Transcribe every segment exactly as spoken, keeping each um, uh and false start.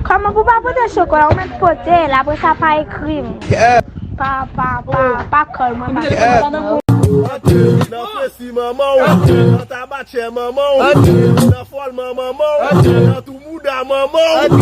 Kòman pou pa pote chokola? Ou mèt pote l, apre sa pa ekri m. Pa, pa, pa, pa kòl mwen, pa kòl mwen. Nan fresi manman w, nan tabatchè manman w, nan fòlman manman w, nan tou mouda manman w.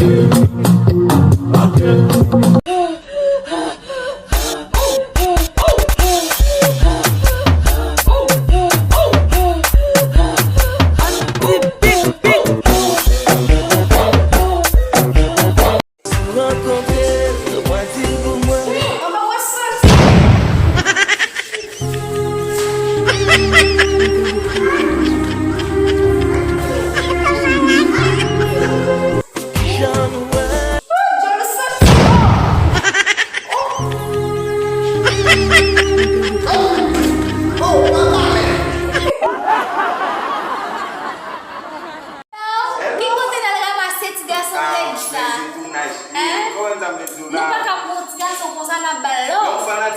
Ki kote n al ranmase ti gason rèd sa? Hein? Nou pa ka pran yon ti gason konsa n ap ba l love. Epi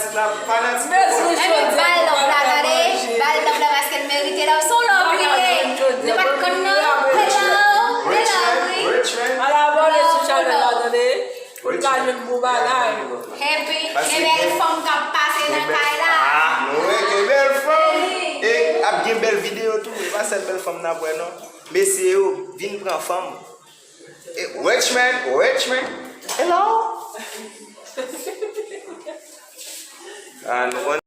ba l love la, tande. Ba l love la paske l merite love. Se yon love li ye. Nou pa t konn non. Hello, hello, wi. Al abòne sou chanèl la, tande. Pou n ka jwenn bon bagay. Epi gen bèl fanm k ap pase nan kay la. Ah, nou wè gen bèl fanm. E ap gen bèl videyo tou. E pa sèl bèl fanm n ap wè non. Mesye yo, vin pran fanm. E, Richmond, Richmond. Hello. Ah, nou konn